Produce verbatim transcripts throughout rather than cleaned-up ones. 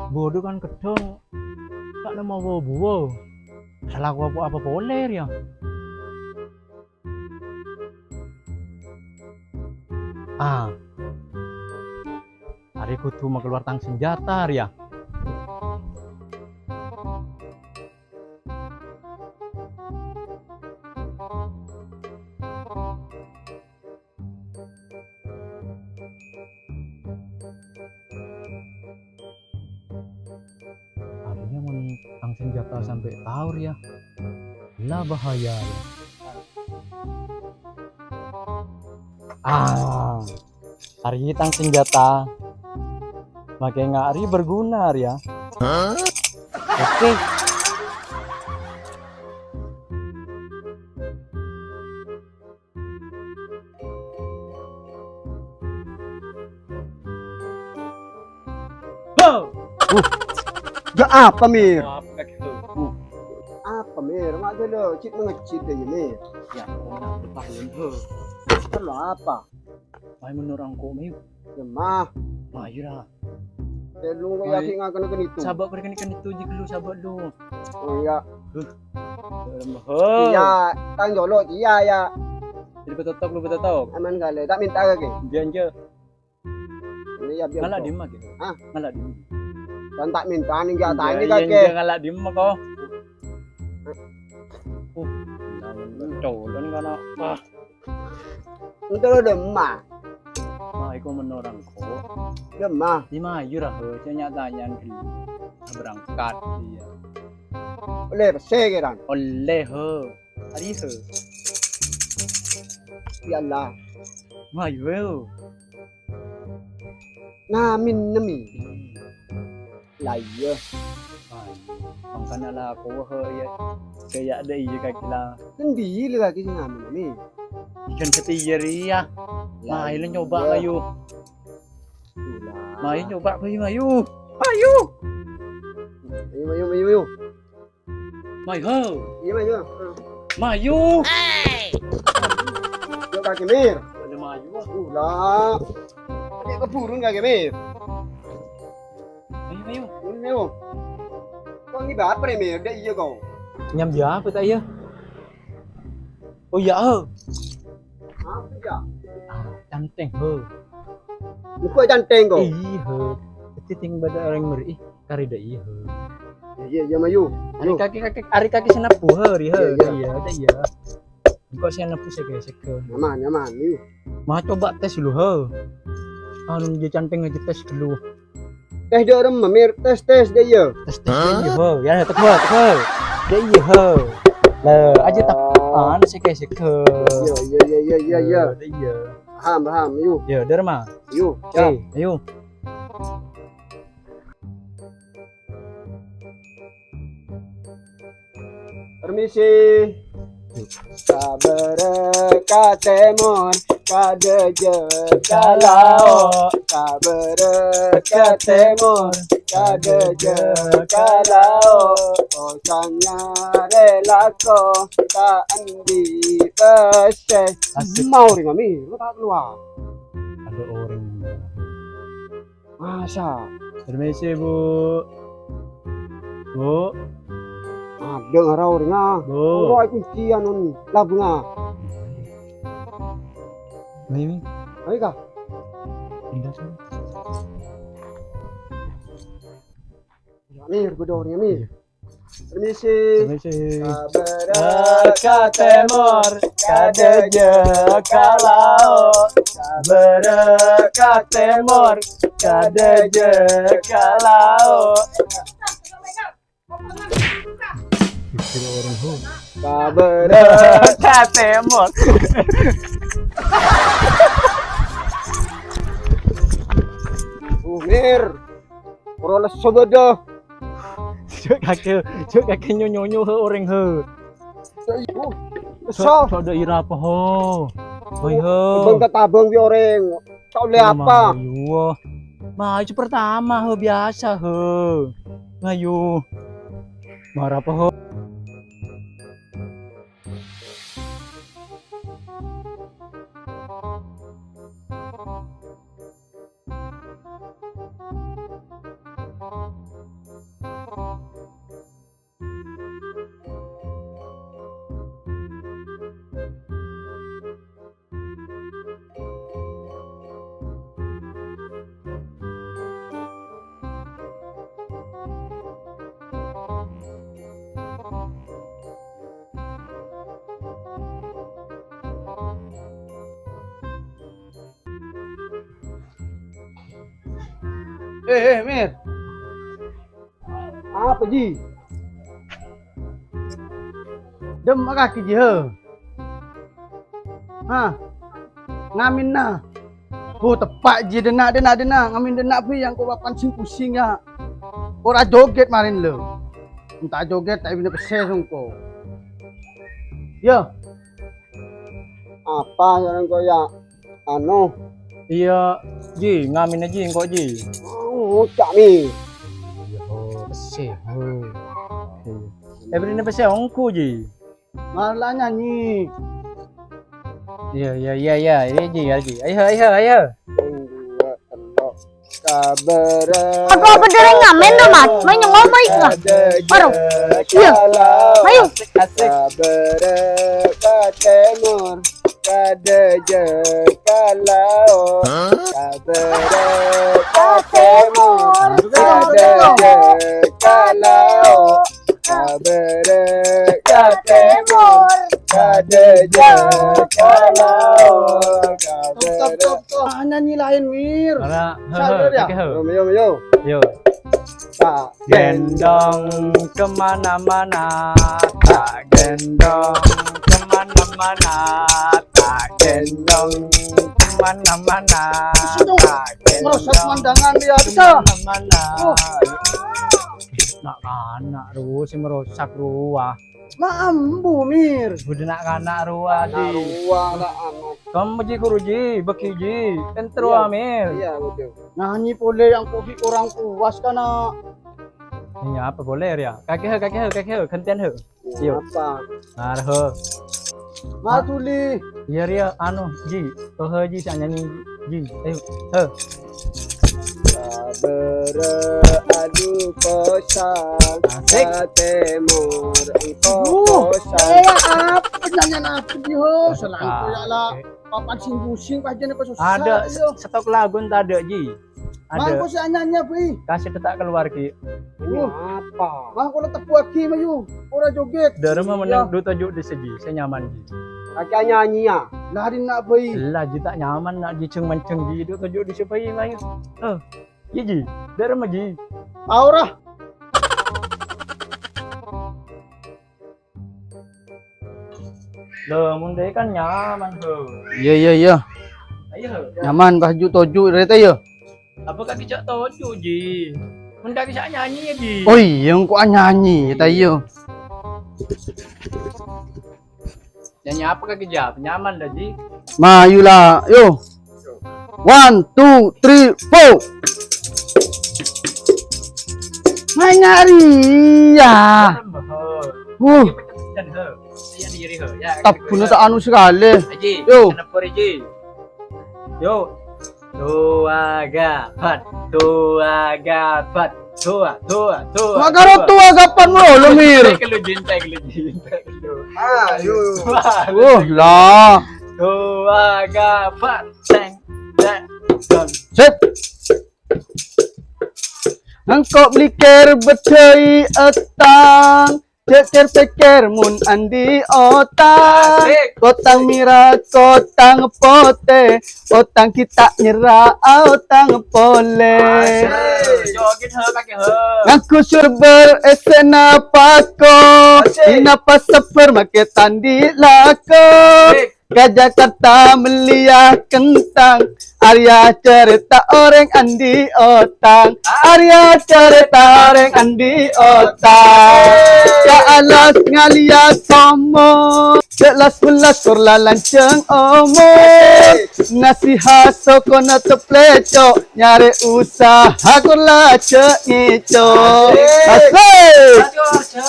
Bâdâ kan ghedhâng, ta' nemmo wa-buwa. Sala ko apa, apa polè rèya? Ah. Arè kodhu makalowar tang sanjhâta rèya. Arèya mon tang sanjhâta sampè' tao rèya, la bahaya rèya. Ah, arèya tang sanjhâta. Makè nga' arèya berguna rèya. Oke. Ho! Uh, ya apa, Mir? Maaf, Kak. Uh. Apa, Mir? Mak dulu, cit mengecit aja, Mir. Ya, maaf, Pak. Perlu apa? Mayu menurut engko', mayu. Ya, mah. Mayu ra. Ya, lu Mayu. Yakin ngakan-ngakan itu? Sabâ' perkene kan itu ji lu sabâ' lu. Oh, iya. Huh. Dalam ho. Iya, tang jolo, iya, ya. Jadi betotok lu betotok. Aman kali, tak minta kake. Biar aja. Ini ya, biar Ngala' jok. Dimma gitu. Hah? Ngala' dimma. Dan tak minta nih, gak tanya Iya, kake. Iya, ngala' dimma kok. Uh, lawan colon kana. Ah. Itu lo demma. Ma, iku menurut engko'. Demma. Di mayu ra, ho, cek nya-tanyaan dulu. Berangkat, iya. Oleh pese kiran. Oleh, ho. Ari, ho. Ya Allah. Mayu, ho. Namin nemi. La iya. Mangkana la kowa ya. Kaya ada iya kaki la. Kan bila kaki sing ngamen ini. Ikan setia ria. Mayu nyoba mayu. Mayu nyoba mayu mayu. Mayu. Mayu mayu mayu mayu. Mayu ho. Iya mayu. Mayu. Yuk kaki mir. Ada mayu. Uh lah. Ini keburun kaki mir. Ayo, ayo. Ini, ayo. Kok ini baper ya, Mir? Udah iya kau. Nyam ya, apa tak iya? Oh iya, oh. Apa ya? Ah, canteng, ho. Ini kok canteng kau? Iya, ho. Jadi ting pada orang meri, ih, kari dah iya, ho. Ya, iya, iya, mayu. Ari kaki, kaki, ari kaki senapu, ho, ri, ho. Iya, iya. Iya, ada iya. Engko' sè nebus sè, sè. Nyaman, nyaman, yu. Ma, coba tes dulu, he. Anu, jâ cantèng aja tes dulu. Tes dâ' remma, Mir. Tes, tes, dâ' iyâ. Tes, tes, dâ' iyâ, he. Ya, teko, teko. Dâ' iyâ, he. Lah, aja tak anu, sè, sè. Iya, iya, iya, iya, iya, iya. Dâ' iyâ. Paham, paham, yu. Ya, dâ' remma. Yu, siap. Oke, ayo. Permisi. Ka bârâ' ka tèmor, ka dâjâ ka lao'. Ka bârâ' ka tèmor, ka dâjâ ka lao'. Osangnga rè lako ta' andi' pèssè. Asik. Mau ri ngami, lu ta' keluar. Ada orang. Masa? Permisi, Bu. Bu. Adâ' ngara orèngnga. Bu. Ora kuncian on labângnga. Ini, ini. Ayo, Kak. Pindah sini. Mir, bâdâ orèng, Mir. Iya. Permisi. Permisi. Ka bârâ' ka tèmor, ka dâjâ ka lao'. Ka bârâ' ka tèmor, ka dâjâ ka lao'. Pikir orang ho. Ka bârâ' ka tèmor. Uh, Mir. Ora lesso bâdâ. Jhâ' kakè, jhâ' kakè nyo-nyonyo he orèng he. Lesso. Jhâ' dâ' ira apa ho. Woi ho. Bâng ka tabâng bi orèng. Ta' ollè apa? Ayo. Maju pertama ho, biasa ho. Ayo. Mara apa ho? Eh, eh, Mir. Apa, Ji? Dem kaki, Ji, he? Hah? Ngaminna? Oh, teppa', Ji, denna', denna', denna'. Ngamin denna', bhâi, engko' papan sing pusing, ya. Ora joget marèn, lo. Enta' joget, ta' èbina pèssè, sengko'. Yo. Apa, sareng ko, ya? Anu. Iyâ, Ji, ngaminna, Ji, engko', Ji. Oh, ca'mi. Oh, pèssè. Oh. Èbina pèssè ongghu, Ji. Mala nyanyi. Iyâ, iyâ, iyâ, iyâ. Iyâ, Ji, iyâ, Ji. Ayo, ayo, ayo. Sèng, dua, tello'. Aku apa dereng ngamen, do, Mat? Main nyengol, Mat, lah. Baru. Iyâ. Ayo. Asik, asik. Ka bârâ' ka tèmor, ka dâjâ ka lao'. Ka bârâ' ka tèmor, ka dâjâ ka lao'. Ka bârâ' ka tèmor, ka dâjâ ka lao'. Ka bârâ'. Ah, nyanyi laèn, Mir. Mana? Sabar, ya. Oke, ho. Yo, yo, yo. Yo. Tak gendong kemana-mana, tak gendong kemana-mana, tak gendong kemana-mana, tak gendong. Merusak pemandangan, ya, bisa. Kemana-mana. Oh. Nak anak ru, sing merusak ru, ah. Ma' ambu, Mir. Budi nak anak ru, ah, di. Anak ru, ah, nak anak. Kamu ji guru ji, bagi ji. Entro, iya. Mir. Iya, betul. Nyanyi polè yang kopi kurang puas, kana. Nyanyi apa polè, ya? Kakek he, kakek he, kakek he, gantian he. Yo. Apa? Ngarho. Matuli. Iya, Ria, anu, Ji. Toh, Ji, sè nyanyi, Ji. Ayo, he. Ka bârâ' adu kosang, asik. Ka tèmor engko' kosang. Eh, apa nyanyian apa, Ji, ho? Selangko, ya, la. Papan sing pusing, pajan apa susah, ada, iya. Stok lagu ta' ada, Ji. Ada. Mangko sè anyanyi, Bhi. Kaset ta' keluar, Ki. Ini apa? Mangko la tebbuwaghi, mayu. Ora joget. Dârâmma mennang du toju' di sè, Ji, sè nyaman, Ji. Kakè nyanyi, ya? Lari nak, Bhi. Lah, Ji, ta' nyaman nak, Ji, jeng-manjeng, Ji, du toju' di sè, Bhi, mayu. Eh, iya, Ji. Dârâmma, Ji. Aura. Loh, mon dâ' kan nyaman, ho. Iya, iya, iya. Ayo, ho. Nyaman, pas ju-toju, rèt, ayo. Apa kakè jhâ' toju, Ji? Mon kakè jhâ' nyanyi, ya, Ji? Oh iya, engko' anyanyi, ya, ta' iya. Nyanyi apa kakè jhâ'? Nyaman, dah, Ji. Mayu, la, yo. One, two, three, four. Manyari ya. Wuh. Tabbuna ta' anu sakalè. Yo. Yo. Towa gapat, towa gapat, towa, towa, towa. Mak karo towa gapat mulu, Mir. Entek lu, Ji, entek lu, Ji, entek lu. Ayo. Wah, lah. Towa gapat. Teng, teng, teng. Sip. Engko' blikèr bâddhâi ottang, jhâ' kèr-pèkkèr mon andi' ottang. Asik. Ottang mèra, ottang potè, ottang ghi' ta' nyerra, ottang polè. Asik. Joget, ha, kakè, ha. Ngangghuy sorbâl èssèna pako, asik. Dinah pas sabbhâr makè ta' andi' lako. Asik. Ka Jakarta mellèya kentang, arèya carèta orèng andi' otang. Arèya carèta orèng andi' otang. Ka alas ngalèya somor, jhâ' las-bellas kor la lanjhâng omor. Nasihat sokona teplèco', nyarè usaha kor la jhâ' ngèco'. Asik.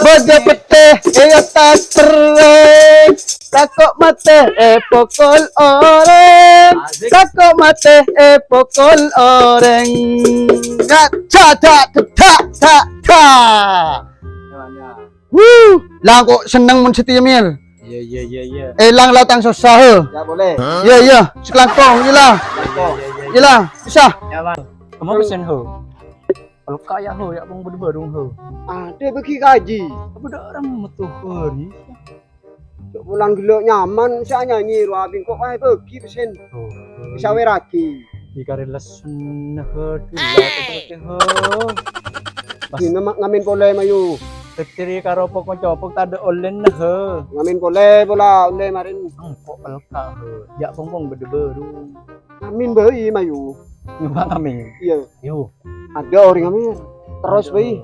Bâdâ pettè è attas perrèng. Tako' matè èpokol orèng. Asik. Tako' matè èpokol orèng. Ya, ca, ca, ca, ca, ca. Wuh, la engko' senneng mon satèya, Mir. Iya, iya, iya, iya. Èlang la tang sossa, he. Ya, boleh. Iya, iya, sakalangkong, iya la. Sakalangkong. Iya la, bisa. Ya, Bang. Kamu pesen, he. Kalau kaya, he, ya, Bang, bâdâ bârung, he. Ada bagi kaji. Apa dâ' orang metu hari? Cok pulang gelo nyaman, sa nyanyi, ruwa bingkok wae bagi pesen. Oh. Bisa weragi. Ikarè lessuna, ha, dhula, ha. Pas dina ma-, ngamen polè, mayu. Keciri karo pokok-copok tadâ' ollèna, ha. Ngamen polè, pola ollè marèn. Engko' pelka, ha. Ya', pong-pong bâdâ bâru. Ngamen bhâi, mayu. Nyoba ngamen. Iyâ. Yo. Adâ orèng ngamen. Terros bhâi.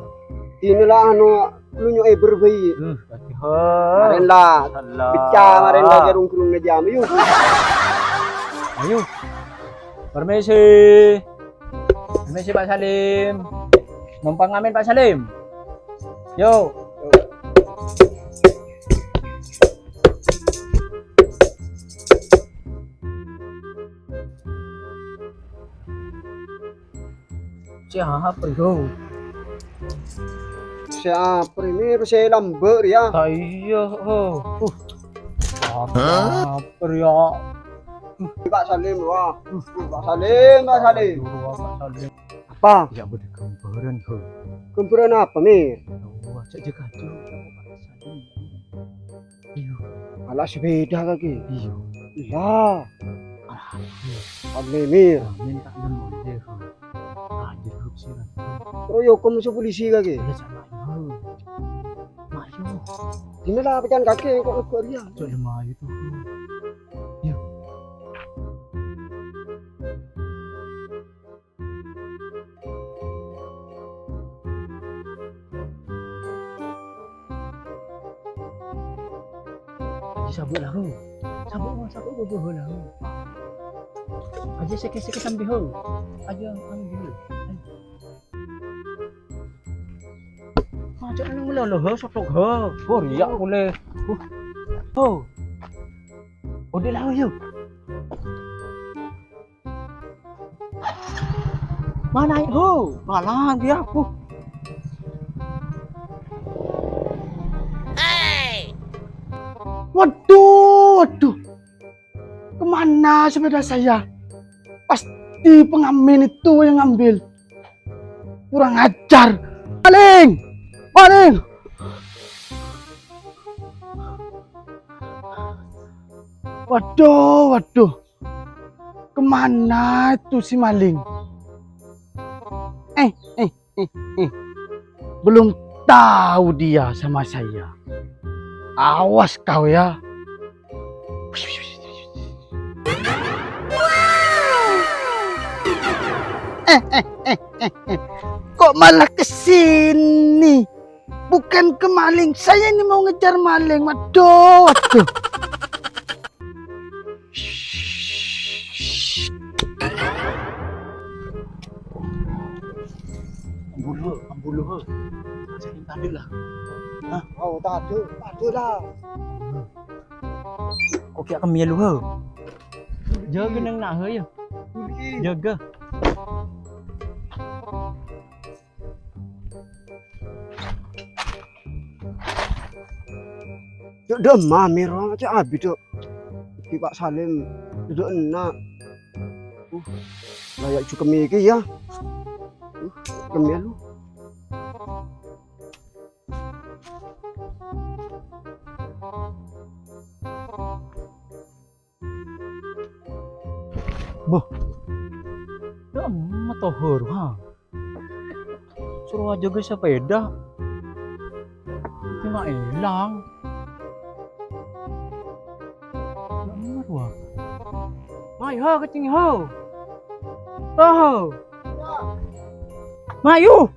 Dina la anu, lu nyo'è bâr bhâi. Hmm, ha. Marèn la. Masalah. Beca marèn la gerung-gerung ngejam. Yo. Ayo. Permisi. Permisi, Pak Salim. Numpang ngamen, Pak Salim. Yo. Siapa, yo? Siapa ini? Saya lambek ya. Ta' iyâ, oh. Uh. Apa ya? Pak Salim, wah. Pak Salim, Pak Salim. Aduh, Pak Salim. Apa? Ya, bâdâ ghâmbhârân, ho. Ghâmbhârân apa, Mir? Wah, cek jaga tuh. Iyo. Ala sepeda kake. Iyo. Iya. Alah, iya. Apa, Mir? Amin tak nemu aja, ho. Ah, jeruk sih, kan. Royok kamu polisi kake. Iya, sama, ho. Mayo. Gimana pecahan kake kok negor ya? Cok, lumayan tuh, ho. Iya. Aja sabuk lah, ho. Sabuk, ho, sabuk, ho, ho, lah, ho. Aja seke-seke sambil, ho. Aja, anu, dulu. Ayo. Aja, anu, melolo, ho, sotok, ho. Ho, iya, boleh. Ho. Ho. Udah lah, yuk. Mana, ho? Malang dia, ho. Waduh, waduh. Kemana sepeda saya? Pasti pengamen itu yang ngambil. Kurang ajar. Maling! Maling! Waduh, waduh. Kemana itu si maling? Eh, eh, eh, eh. Belum tahu dia sama saya. Awas kau ya. Eh, eh, eh, eh, eh. Kok malah ke sini? Bukan ke maling. Saya ini mau ngejar maling. Waduh, waduh. Ambulu, ambulu, ho. Saya tadi lah. Hah? Oh, tadi, tadi lah. Oke, aku milu, ho. Jaga nang nah, ho, ya. Jaga. Cok, dâ' emma, Mir, cok, abit, cok. Di Pak Salim, duduk enak. Uh, layak juga mikir ya. Uh, kemel lu. Boh. Ya, emma tohor, ha. Suruh aja ke sepeda. Itu nggak hilang. Ya, emma, wah. Mai, ho, kecing, ho. Ho, ho. Mai, yu.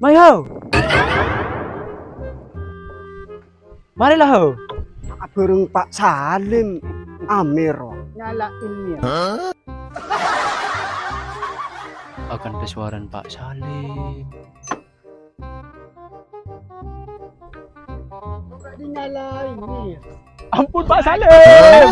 Mai, ho. Marilah, ho. Abhâreng Pak Salim, Amir. Nyalain ya. Akan kesuaran Pak Salim. Kok gak dinyalain nih? Ampun, Pak Salim.